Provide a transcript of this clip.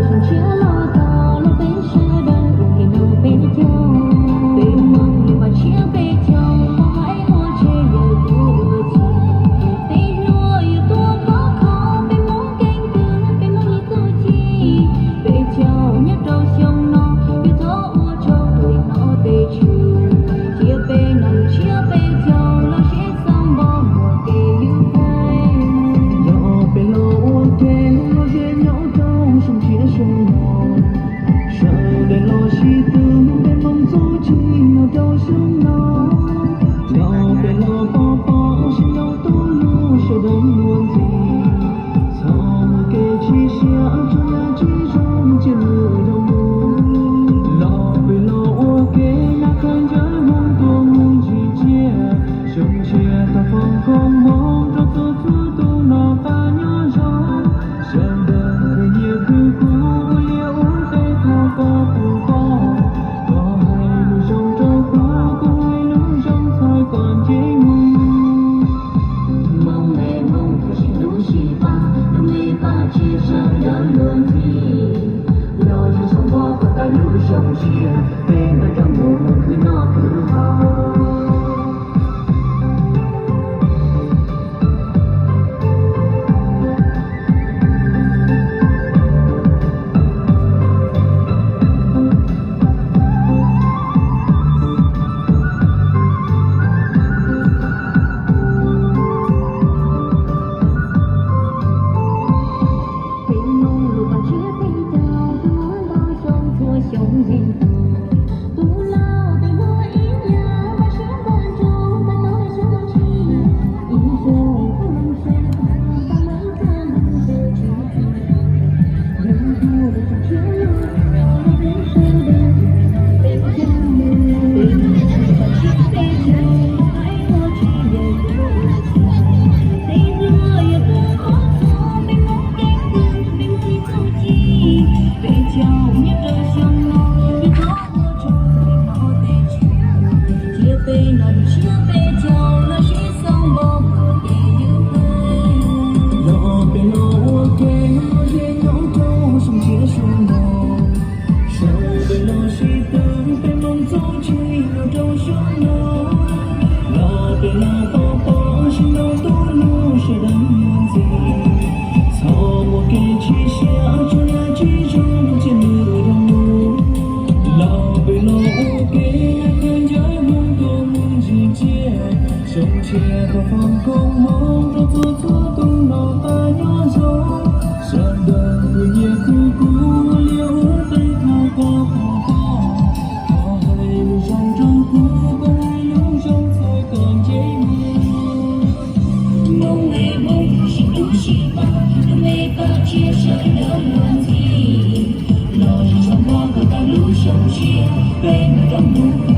Tshiab los tau los peb sawv daws ua ke nrog peb caug, peb Hmoob lub pas tshiab peb caug, peb hais ua tsheb yawg kuv ua tsheb. Peb hluas yuav tuaj khov kho, peb Hmoob keeb kwm, peb Hmoob ib txuj ci. Peb caug nyob rau xyoo no, yuav thov ua tsaug rau li no peb tsum cia peb noj lub tshiab peb caug los seb txhob npog muaj kev yus theej. Los peb los ua ke los ze nyob rau xyoo tshiab xyoo no, sawv daws los sib tw, peb Hmoob txuj ci nyob rau xyoo no. Los peb los pov pob sib ntaus tus lus sawv daws luag ntxhi, txhob muaj kev tsis siab tsuas yog tsis zoo cia nws zoo mus. Los peb los ua ke na qhov ncauj Hmoob tuaj mus ntsis tsiaj, xyoo tshiab tau foom koob hmoov rau txhua txhua tus noj qab nyob zoo. Sawv daws khwv nyiaj khwv kub ua liaj ua teb thov koj tus koj, koj hais lus zoo rau kuv, kuv hais lus zoo txhawb koj nce mus. Hmoob me Hmoob txuj ci lub sij pab, lub me pab tshiab sawv daws luag ntxhi. Los zoo zoo npog kom tau lub xyoo tshiab, peb mam rov mus khwv noj khwv haus. Peb Hmoob lub pas tshiab peb caug, twb muaj ntau xyoo txhua xyoo yeej tus. Tus laus tus hluas ib yam, npaj siab npaj ntsws txog lub xyoo tshiab. Ib zaug kuj zoo sawv tag, tag lub txoj hmoo peb tsis txog. Yog tus lub xyoo tshiab los tau los peb sawv daws ua ke nrog peb caug, peb Hmoob lub pas tshiab peb caug, peb hais ua tsheb yawg kuv ua tsheb. Peb hluas yuav tuaj khov kho, peb Hmoob keeb kwm, peb Hmoob ib txuj ci. Peb caug nyob rau xyoo no, yuav thov ua tsaug rau li no peb tsum cia peb noj lub tshiab peb caug los seb txhob npog muaj kev yus theej. Los peb los ua ke los ze nyob rau xyoo tshiab xyoo no, sawv daws los sib tw, peb Hmoob txuj ci nyob rau xyoo no. Los peb los pov pob sib ntaus tus lus sawv daws luag ntxhi, txhob muaj kev tsis siab tsuas yog tsis zoo cia nws zoo mus. Los peb los ua ke na qhov ncauj Hmoob tuaj mus ntsis tsiaj, xyoo tshiab tau foom koob hmoov rau txhua txhua tus noj qab nyob zoo. Sawv daws khwv nyiaj khwv kub ua liaj ua teb thov koj tus koj, koj hais lus zoo rau kuv, kuv hais lus zoo txhawb koj nce mus. Hmoob me Hmoob txuj ci lub sij pab, lub me pab tshiab sawv daws luag ntxhi. Los zoo zoo npog kom tau lub xyoo tshiab, peb mam rov mus